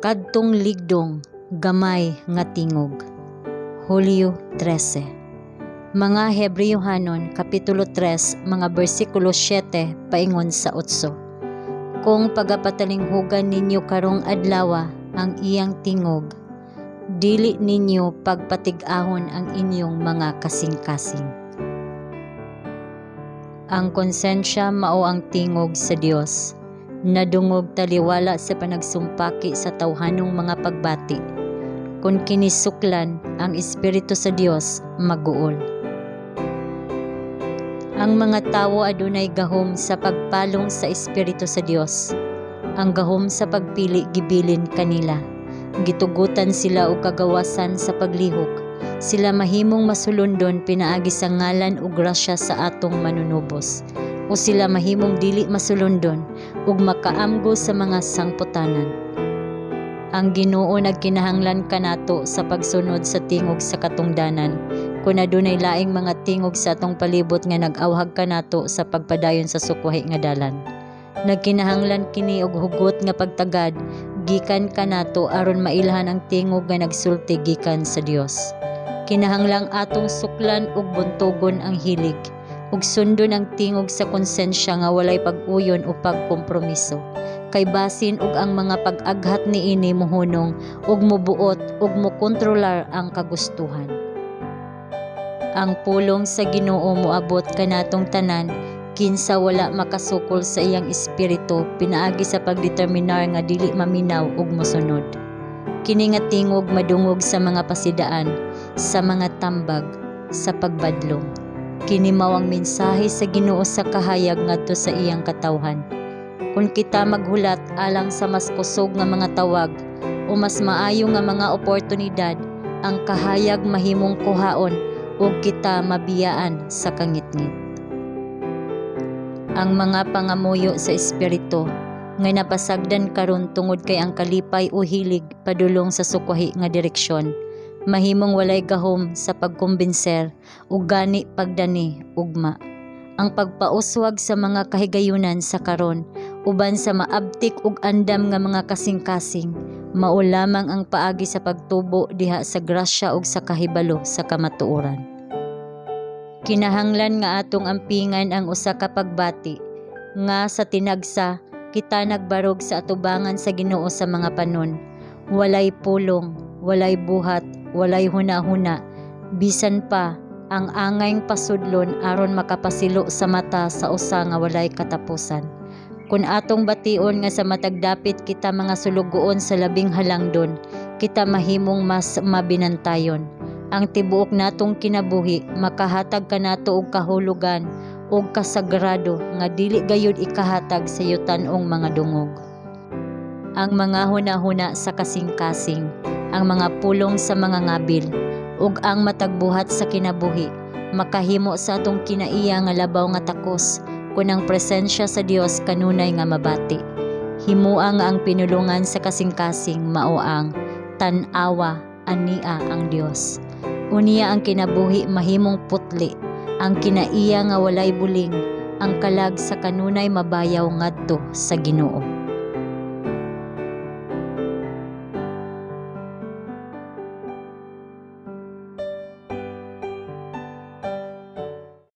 Kadtong ligdong, gamay nga tingog. Hulyo 13. Mga Hebreohanon kapitulo 3 mga bersikulo 7 paingon sa 8. Kung pagapatalinghugan ninyo karong adlawa ang iyang tingog, dili ninyo pagpatig-ahon ang inyong mga kasing-kasing. Ang konsensya mao ang tingog sa Dios. Nadungog taliwala sa panagsumpaki sa tawhanong mga pagbati. Kung kini suklan, ang espiritu sa Dios maguol. Ang mga tawo adunay gahom sa pagpalong sa espiritu sa Dios. Ang gahom sa pagpili gibilin kanila. Gitugutan sila og kagawasan sa paglihok. Sila mahimong masulondon pinaagi sa ngalan ug grasya sa atong Manunubos. O sila mahimong dili masulondon ug makaamgo sa mga sangputanan. Ang Ginoo nagkinahanglan kanato sa pagsunod sa tingog sa katungdanan. Kung adunay laing mga tingog sa atong palibot nga nag-awhag kanato sa pagpadayon sa sukwahi nga dalan. Nagkinahanglan kini og hugot nga pagtagad gikan kanato aron mailhan ang tingog nga nagsulti gikan sa Dios. Kinahanglang atong suklan ug buntugon ang hilig ug sundon ang tingog sa konsensya nga walay pag-uyon o pagkompromiso. Kay basin og ang mga pag-aghat niini mohunong ug mobuot ug mokontrolar ang kagustuhan. Ang pulong sa Ginoo moabot kanatong tanan kinsa wala makasukol sa iyang espiritu pinaagi sa pagdeterminar nga dili maminaw ug mosunod. Kini nga tingog madungog sa mga pasidaan, sa mga tambag, sa pagbadlong. Kini mao ang mensahe sa Ginoo sa kahayag ngadto sa iyang katawhan. Kung kita maghulat alang sa mas kusog nga mga tawag o mas maayo nga mga oportunidad, ang kahayag mahimong kuhaon ug kita mabiyaan sa kangitngit. Ang mga pangamuyo sa espiritu nga napasagdan karon tungod kay ang kalipay o hilig padulong sa sukwahi nga direksyon mahimong walay gahom sa pagkumbinser ug gani pagdani ugma. Ang pagpauswag sa mga kahigayunan sa karon uban sa maabtik ug andam nga mga kasing-kasing mao lamang ang paagi sa pagtubo diha sa grasya ug sa kahibalo sa kamatuoran. Kinahanglan nga atong ampingan ang usa ka pagbati nga sa tinagsa kita nagbarog sa atubangan sa Ginoo sa mga panon. Walay pulong, walay buhat, walay huna-huna, bisan pa ang angayng pasudlon aron makapasilo sa mata sa usa nga walay katapusan. Kung atong bation nga sa matag dapit kita mga sulugoon sa labing halangdon, kita mahimong mas mabinantayon. Ang tibuok natong kinabuhi makahatag kanato og kahulugan ug kasagrado nga dili gayud ikahatag sa yutan-ong mga dungog. Ang mga hunahuna sa kasing-kasing, ang mga pulong sa mga ngabil, ug ang matag buhat sa kinabuhi makahimo sa atong kinaiya nga labaw nga takos kung ang presensya sa Dios kanunay nga mabati. Himua nga ang pinulungan sa kasing-kasing mao ang tan-awa ania ang Dios. Unya ang kinabuhi mahimong putli, ang kinaiya nga walay buling, ang kalag sa kanunay mabayaw ngadto sa Ginoo.